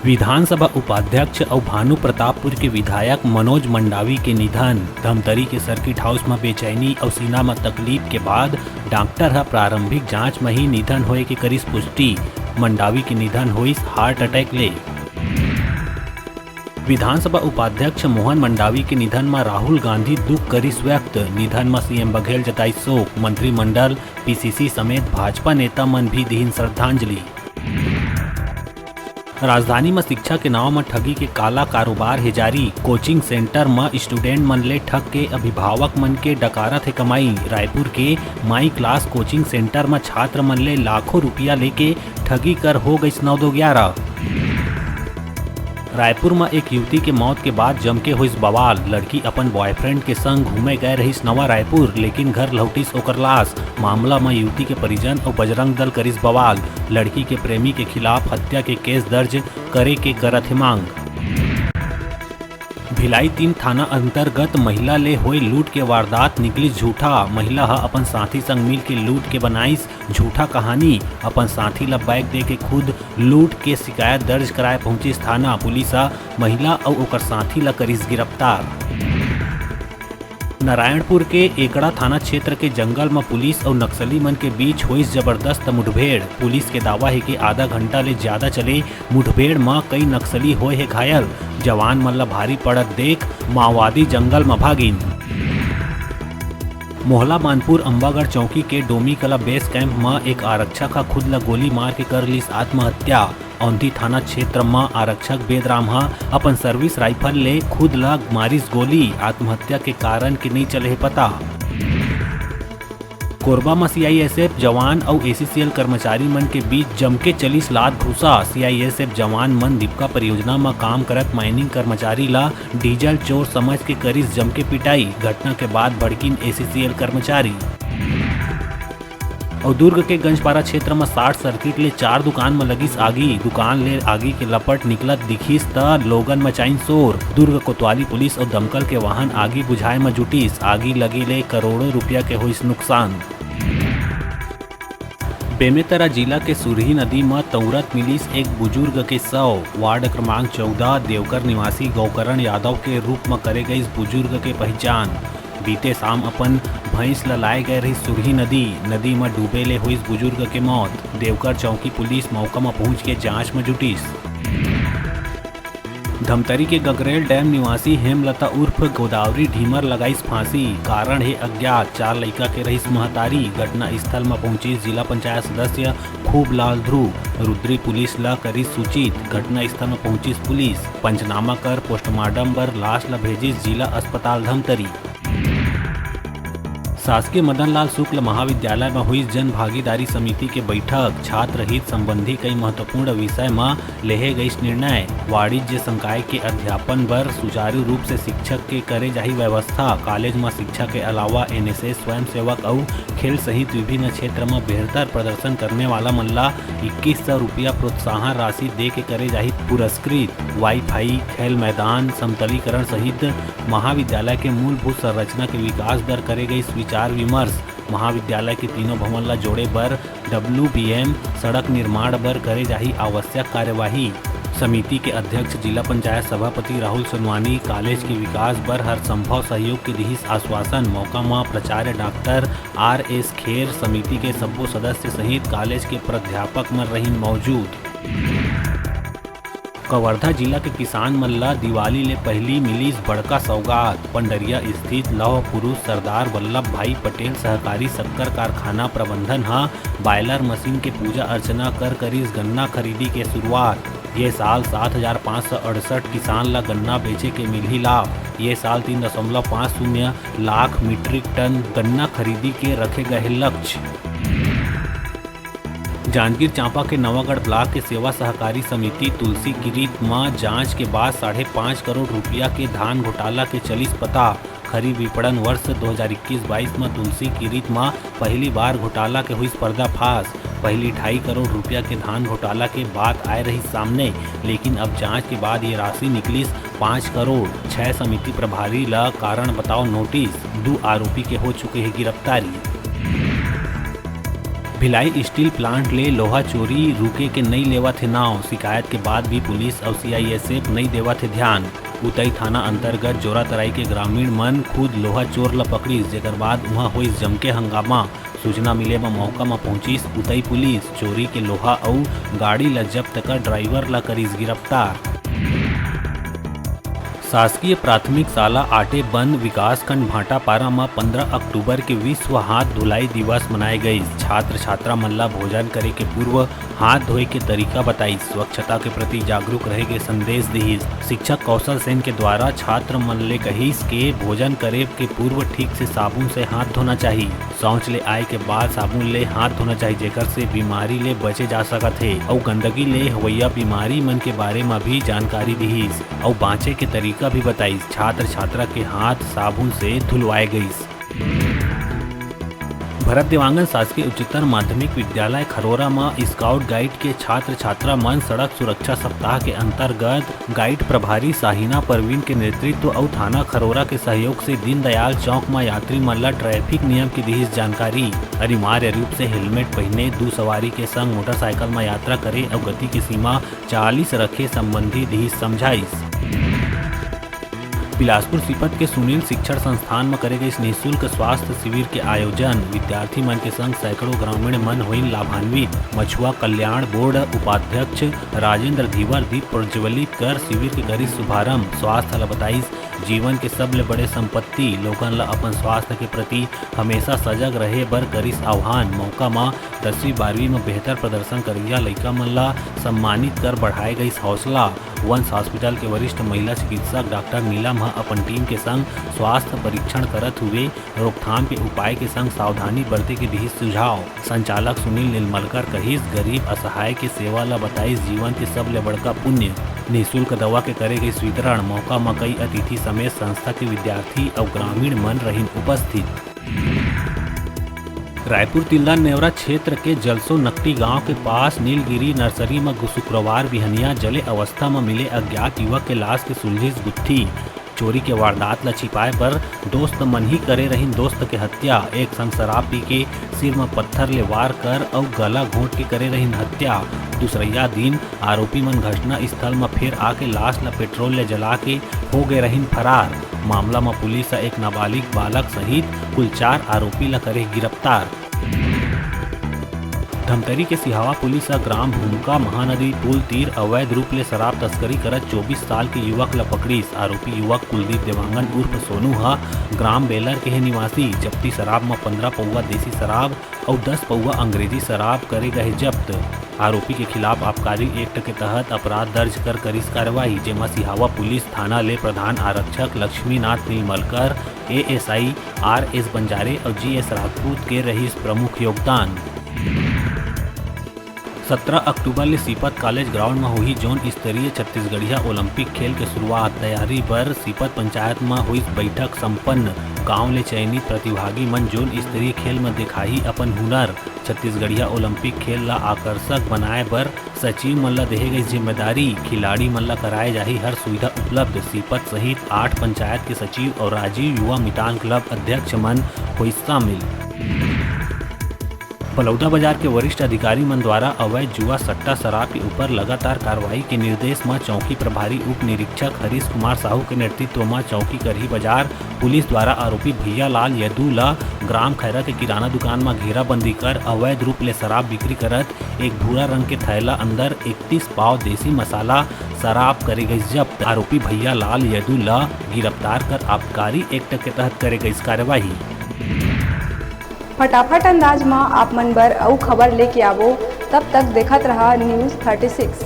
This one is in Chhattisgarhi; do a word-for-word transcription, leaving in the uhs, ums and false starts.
विधानसभा उपाध्यक्ष अउ भानु प्रतापपुर के विधायक मनोज मंडावी के निधन। धमतरी के सर्किट हाउस म बेचैनी अउ सीना म तकलीफ के बाद डॉक्टर ह प्रारंभिक जांच म ही निधन होए के करिस पुष्टि। मंडावी के निधन होइस हार्ट अटैक ले। विधानसभा उपाध्यक्ष मोहन मंडावी के निधन म राहुल गांधी दुख करिस व्यक्त। निधन म सीएम बघेल जताइस शोक। मंत्रिमंडल, पीसीसी समेत भाजपा नेता मन भी दिहिन श्रद्धांजलि। राजधानी म शिक्षा के नाव म ठगी के काला कारोबार हे जारी। कोचिंग सेंटर म स्टूडेंट मन ले ठग के अभिभावक मन के डकारत हे कमाई। रायपुर के माई क्लास कोचिंग सेंटर म छात्र मन ले लाखों रुपया लेके ठगी कर हो गइस नौ दो ग्यारह। रायपुर म एक युवती के मौत के बाद जमके होइस बवाल। लड़की अपन बॉयफ्रेंड के संग घूमे गए रहिस नवा रायपुर, लेकिन घर लौटिस ओकर लाश। मामला म युवती के परिजन अउ बजरंग दल करिस बवाल। लड़की के प्रेमी के खिलाफ हत्या के केस दर्ज करे के करत हे मांग। भिलाई तीन थाना अंतर्गत महिला ले होए लूट के वारदात निकलिस झूठा। महिला ह अपन साथी संग मिल के लूट के बनाइस झूठा कहानी। अपन साथी ल बैग दे के खुद लूट के शिकायत दर्ज कराए पहुंचिस थाना। पुलिस ह महिला अउ ओकर साथी ल करिस गिरफ्तार। नारायणपुर के एकड़ा थाना क्षेत्र के जंगल म पुलिस अउ नक्सली मन के बीच होइस जबरदस्त मुठभेड़। पुलिस के दावा हे कि आधा घंटा ले ज्यादा चले मुठभेड़ म कई नक्सली होए हे घायल। जवान मन ल भारी पड़त देख माओवादी जंगल म भागिन। मोहला मानपुर अम्बागढ़ चौकी के डोमी कला बेस कैंप म एक आरक्षक ह खुद ल गोली मार के कर लिस आत्महत्या। औंधी थाना क्षेत्र म आरक्षक बेदराम ह अपन सर्विस राइफल ले खुद ल मारिस गोली। आत्महत्या के कारण के नइ चले हे पता। कोरबा म सीआईएसएफ जवान अउ एसीसीएल कर्मचारी मन के बीच जमके चलिस लात घूसा। सीआईएसएफ जवान मन दीपका परियोजना म काम करत माइनिंग कर्मचारी ल डीजल चोर समझ के करिस जमके पिटाई। घटना के बाद भड़किन एसीसीएल कर्मचारी। अउ दुर्ग के गंजपारा क्षेत्र म शॉर्ट सर्किट ले चार दुकान म लगिस आगी। दुकान ले आगी के लपट निकलत दिखिस त लोगन मचाइन शोर। दुर्ग कोतवाली पुलिस अउ दमकल के वाहन आगी बुझाए म जुटिस। आगी लगे ले करोड़ों रुपया के होइस नुकसान। बेमेतरा जिला के सुरही नदी म तउरत मिलिस एक बुजुर्ग के शव। वार्ड क्रमांक चौदह देवकर निवासी गौकरण यादव के रूप म करे गइस बुजुर्ग के पहिचान। बीते शाम अपन भैंस ल लाए गए रहिस सुरही नदी। नदी म डूबे ले होइस बुजुर्ग के मौत। देवकर चौकी पुलिस मौका म पहुंच के जांच म जुटिस। धमतरी के गगरेल डैम निवासी हेमलता उर्फ गोदावरी ढीमर लगाइस फांसी, कारण हे अज्ञात। चार लइका के रहिस महतारी। घटना स्थल म पहुंचिस जिला पंचायत सदस्य खूबलाल ध्रुव। रुद्री पुलिस ल करिस सूचित। घटना स्थल म पहुंचिस पुलिस। पंचनामा कर पोस्टमार्टम बर लाश ल भेजिस जिला अस्पताल धमतरी। शासकीय मदन लाल शुक्ल महाविद्यालय म होइस जन भागीदारी समिति के बैठक। छात्र हित संबंधी कई महत्वपूर्ण विषय म लेहे गइस निर्णय। वाणिज्य संकाय के अध्यापन बर सुचारू रूप से शिक्षक के करे जाही व्यवस्था। कॉलेज म शिक्षा के अलावा एनएसएस, स्वयंसेवक अउ खेल सहित विभिन्न क्षेत्र म बेहतर प्रदर्शन करने वाला मन ला इक्कीस सौ रुपया प्रोत्साहन राशि दे के करे जाही पुरस्कृत। वाईफाई, खेल मैदान, समतलीकरण सहित महाविद्यालय के मूलभूत संरचना के विकास बर करे गइस विचार विमर्श। महाविद्यालय के तीनों भवन ला जोड़े बर डब्ल्यूबीएम, सड़क निर्माण बर करे जाही आवश्यक कार्यवाही। समिति के अध्यक्ष जिला पंचायत सभापति राहुल सोनवानी कॉलेज के विकास बर हर संभव सहयोग के दिहिस आश्वासन। मौका म प्राचार्य डॉक्टर आर एस खेर, समिति के सब्बो सदस्य सहित कॉलेज के प्राध्यापक मन रहिन मौजूद। कवर्धा जिला के किसान मन ल दिवाली ले पहिली मिलिस बड़का सौगात। पंडरिया स्थित लौह पुरुष सरदार वल्लभ भाई पटेल सहकारी शक्कर कारखाना प्रबंधन ह बॉयलर मशीन के पूजा अर्चना कर करिस गन्ना खरीदी के शुरुआत। ये साल सात हजार पाँच सौ अड़सठ किसान ल गन्ना बेचे के मिलही लाभ। ये साल तीन दशमलव पाँच शून्य लाख मीट्रिक टन गन्ना खरीदी के रखे गए हे लक्ष्य। जांजगीर चांपा के नवागढ़ ब्लॉक के सेवा सहकारी समिति तुलसी किरीत म जांच के बाद साढ़े पाँच करोड़ रुपया के धान घोटाला के चलिस पता। खरीफ विपणन वर्ष दो हज़ार इक्कीस बाईस म तुलसी किरीत म पहली बार घोटाला के हुइस पर्दाफाश। पहली ढाई करोड़ रुपया के धान घोटाला के बात आए रहिस सामने, लेकिन अब जांच के बाद ये राशि निकलिस पाँच करोड़। छह समिति प्रभारी ल कारण बताओ नोटिस, दू आरोपी के हो चुके हे गिरफ्तारी। भिलाई स्टील प्लांट ले लोहा चोरी रुके के नइ लेवत हे नाव। शिकायत के बाद भी पुलिस अउ सीआईएसएफ नइ देवत हे ध्यान। उतई थाना अंतर्गत जोरातराई के ग्रामीण मन खुद लोहा चोर ल पकड़िस, जेकर बाद उहां होइस जमके हंगामा। सूचना मिले म मौका म पहुंचिस उतई पुलिस, चोरी के लोहा अउ गाड़ी ल जब्त कर ड्राइवर ल करिस गिरफ्तार। शासकीय प्राथमिक शाला आटेबंद विकासखंड भाटापारा म पंद्रह अक्टूबर के विश्व हाथ धुलाई दिवस मनाए गइस। छात्र छात्रा मन ला भोजन करे के पूर्व हाथ धोए के तरीका बताइस, स्वच्छता के प्रति जागरूक रहे के संदेश दिहिस। शिक्षक कौशल सेन के द्वारा छात्र मन ले कहिस के भोजन करे के पूर्व ठीक से साबुन से हाथ धोना चाही। शौच ले आए के बाद साबुन ले हाथ धोना चाही, जेकर से बीमारी ले बचे जा सकत हे अउ गंदगी ले होवइया बीमारी मन के बारे म भी जानकारी दिहिस अउ बांचे के तरीका भी बताइस। छात्र छात्रा के हाथ साबुन से धुलवाए गइस। भरत देवांगन शासकीय उच्चतर माध्यमिक विद्यालय खरोरा म स्काउट गाइड के छात्र छात्रा मन सड़क सुरक्षा सप्ताह के अंतर्गत गाइड प्रभारी शाहीना परवीन के नेतृत्व अउ थाना खरोरा के सहयोग से दीनदयाल चौक म यात्री मन ल ट्रैफिक नियम के दिहिस जानकारी। अनिवार्य रूप से हेलमेट पहिने, दू सवारी के संग मोटरसाइकिल म यात्रा करे अउ गति के सीमा चालीस रखे संबंधी दिहिस समझाइस। बिलासपुर सीपत के सुनील शिक्षण संस्थान म करे गइस निःशुल्क स्वास्थ्य शिविर के आयोजन। विद्यार्थी मन के संग सैकड़ों ग्रामीण मन होइन लाभान्वित। मछुआ कल्याण बोर्ड उपाध्यक्ष राजेंद्र धीवर दीप प्रज्वलित कर शिविर के करिस शुभारंभ। स्वास्थ्य ल बताइस जीवन के सबले बड़े संपत्ति, लोगन ल अपन स्वास्थ्य के प्रति हमेशा सजग रहे बर करिस आह्वान। मौका म दसवीं बारहवीं म बेहतर प्रदर्शन करइया लइका मन ल सम्मानित कर बढ़ाए गइस हौसला। वंश हॉस्पिटल के वरिष्ठ महिला चिकित्सक डॉक्टर नीलम ह अपन टीम के संग स्वास्थ्य परीक्षण करत हुए रोकथाम के उपाय के संग सावधानी बरते के दिहिस सुझाव। संचालक सुनील निर्मलकर कहिस, गरीब असहाय के सेवा ल बताइस जीवन के सबले बड़का पुण्य। निःशुल्क दवा के करे गइस वितरण। मौका म कई अतिथि समेत संस्था के विद्यार्थी अउ ग्रामीण मन रहिन उपस्थित। रायपुर तिल्दा नेवरा क्षेत्र के जलसो नकटी गांव के पास नीलगिरी नर्सरी म गु-, शुक्रवार बिहनिया जले अवस्था म मिले अज्ञात युवक के लाश के सुलझिस गुत्थी। चोरी के वारदात ल छिपाए बर दोस्त मन ही करे रहिन दोस्त के हत्या। एक संग शराब पी के सिर म पत्थर ले वार कर अउ गला घोंट के करे रहिन हत्या। दूसरइया दिन आरोपी मन घटना स्थल म फेर आके लाश ल पेट्रोल ले जला के हो गए रहिन फरार। मामला म पुलिस ह एक नाबालिग बालक सहित कुल चार आरोपी ल करे गिरफ्तार। धमतरी के सिहावा पुलिस ह ग्राम भूमका महानदी पुल तीर अवैध रूप ले शराब तस्करी करत चौबीस साल के युवक ल पकड़िस। आरोपी युवक कुलदीप देवांगन उर्फ सोनू ह ग्राम बेलर के हे निवासी। जब्ती शराब म पंद्रह पौवा देसी शराब अउ दस पौवा अंग्रेजी शराब करे गए जब्त। आरोपी के खिलाफ आबकारी एक्ट के तहत अपराध दर्ज कर करिस कार्रवाई, जेमा सिहावा पुलिस थाना ले प्रधान आरक्षक लक्ष्मीनाथ नीलमलकर, एएसआई आरएस बंजारे अउ जीएस राजपूत के रहिस प्रमुख योगदान। सत्रह अक्टूबर ले सीपत कॉलेज ग्राउंड म होही जोन स्तरीय छत्तीसगढ़िया ओलंपिक खेल के शुरुआत। तैयारी बर सीपत पंचायत म होइस बैठक संपन्न। गांव ले चयनित प्रतिभागी मन जोन स्तरीय खेल म दिखाही अपन हुनर। छत्तीसगढ़िया ओलंपिक खेल ला आकर्षक बनाए बर सचिव मन ला देहे गई जिम्मेदारी। खिलाड़ी मन ला कराए जाही हर सुविधा उपलब्ध। सीपत सहित आठ पंचायत के सचिव और राजीव युवा मितान क्लब अध्यक्ष मन होइस शामिल। बलौदा बाजार के वरिष्ठ अधिकारी मन द्वारा अवैध जुआ सट्टा शराब के ऊपर लगातार कार्रवाई के निर्देश म चौकी प्रभारी उप निरीक्षक हरीश कुमार साहू के नेतृत्व म चौकी करही बाजार पुलिस द्वारा आरोपी भैया लाल यदु ल ग्राम खैरा के किराना दुकान म घेराबंदी कर अवैध रूप ले शराब बिक्री करत एक भूरा रंग के थैला अंदर इकतीस पाव देसी मसाला शराब करे गई जब्त। आरोपी भैया लाल यदु ल गिरफ्तार कर आबकारी एक्ट के तहत करे गई कार्रवाई। फटाफट अंदाज म आप मन बर अउ खबर लेके आवो, तब तक देखत रहा News thirty six।